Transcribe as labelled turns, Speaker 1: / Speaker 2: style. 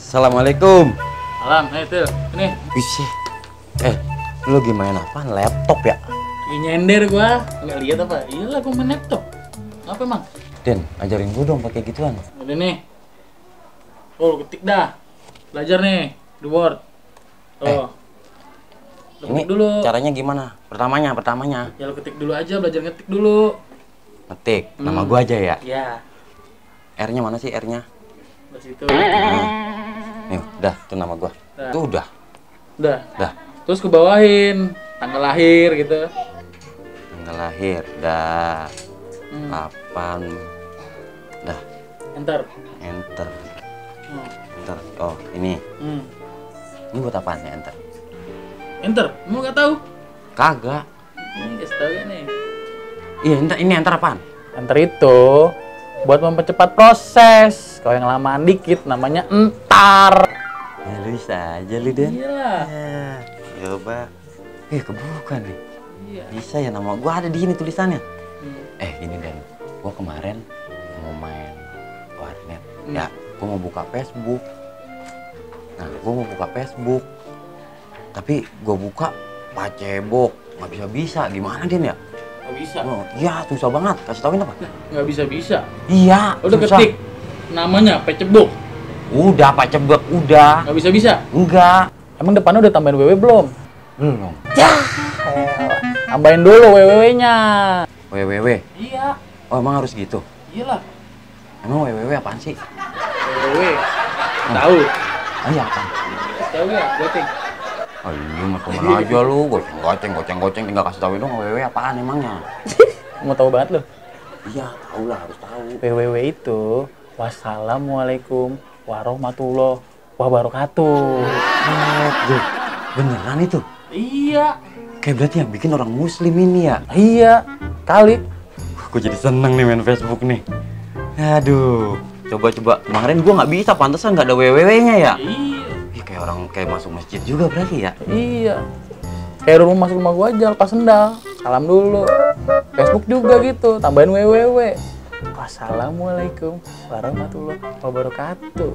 Speaker 1: Assalamualaikum.
Speaker 2: Alam, itu, ini.
Speaker 1: Wih, lu lagi main apa? Laptop ya?
Speaker 2: Lagi nyender gua, nggak lihat apa? Iyalah, gua main laptop. Apa emang?
Speaker 1: Den, ajarin gua dong pakai gituan.
Speaker 2: Udah nih. Oh, ketik dah. Belajar nih, di Word. Oh. Lu
Speaker 1: Ini
Speaker 2: ketik dulu.
Speaker 1: caranya gimana? Pertamanya.
Speaker 2: Ya lu ketik dulu aja, belajar ngetik dulu.
Speaker 1: Ngetik, nama gua aja ya.
Speaker 2: Ya,
Speaker 1: R-nya mana sih R-nya?
Speaker 2: di situ.
Speaker 1: Nih, udah, itu nama gua.
Speaker 2: Dah.
Speaker 1: Itu udah.
Speaker 2: Udah.
Speaker 1: Dah.
Speaker 2: Terus ke bawahin tanggal lahir gitu.
Speaker 1: Tanggal lahir, dah.
Speaker 2: Hmm.
Speaker 1: 8. Dah,
Speaker 2: Enter.
Speaker 1: enter.
Speaker 2: Oh.
Speaker 1: Enter. Oh, ini.
Speaker 2: Hmm.
Speaker 1: Ini buat apaan ya enter?
Speaker 2: Enter. Mau nggak tahu?
Speaker 1: Kagak.
Speaker 2: Ini kasih tahu gak nih?
Speaker 1: Iya, ini enter apaan?
Speaker 2: Enter itu buat mempercepat proses. Kalau yang lamaan dikit namanya entar.
Speaker 1: Ya lu bisa aja lu, Den.
Speaker 2: Iyalah.
Speaker 1: Ya, coba. Kebuka nih.
Speaker 2: Iya.
Speaker 1: Bisa ya, nama gua ada di sini tulisannya.
Speaker 2: Hmm.
Speaker 1: Ini Den, gua kemarin mau main warnet.
Speaker 2: Hmm.
Speaker 1: Ya, gua mau buka Facebook. Nah, gua mau buka Facebook. Tapi gua buka pacebok, nggak bisa. Gimana Den ya?
Speaker 2: Nggak bisa.
Speaker 1: Oh, iya, susah banget. Kasih tauin apa?
Speaker 2: Nggak bisa.
Speaker 1: Iya,
Speaker 2: Udah
Speaker 1: susah.
Speaker 2: ketik namanya pecebok.
Speaker 1: Udah pacebok, udah.
Speaker 2: Nggak bisa.
Speaker 1: Enggak.
Speaker 2: Emang depannya udah tambahin WW belum?
Speaker 1: Belum.
Speaker 2: Tambahin dulu WWW-nya.
Speaker 1: WWW.
Speaker 2: Iya.
Speaker 1: Oh, emang harus gitu?
Speaker 2: Iyalah.
Speaker 1: Emang WWW apaan sih?
Speaker 2: WWW. Tahu?
Speaker 1: Oh iya, apaan?
Speaker 2: Tahu nggak? Goting.
Speaker 1: Oh iya, mah kemana aja lu? Goceng. Tinggal kasih tauin dong WWW apaan emangnya?
Speaker 2: Mau tahu banget lo?
Speaker 1: Iya, tahu lah, harus tahu.
Speaker 2: WWW itu wassalamualaikum warahmatullahi wabarakatuh.
Speaker 1: Duh, beneran itu?
Speaker 2: Iya.
Speaker 1: Kayak berarti yang bikin orang muslim ini ya?
Speaker 2: Iya. Kali.
Speaker 1: Gue jadi seneng nih main Facebook nih. Aduh, coba. Kemarin gua nggak bisa, pantesan nggak ada WWW-nya ya?
Speaker 2: Iya.
Speaker 1: Ih, kayak orang kayak masuk masjid juga berarti ya?
Speaker 2: Iya. Kayak rumah masuk rumah gua aja lepas sendal. Salam dulu. Facebook juga gitu, tambahin WWW. Wassalamualaikum warahmatullahi wabarakatuh.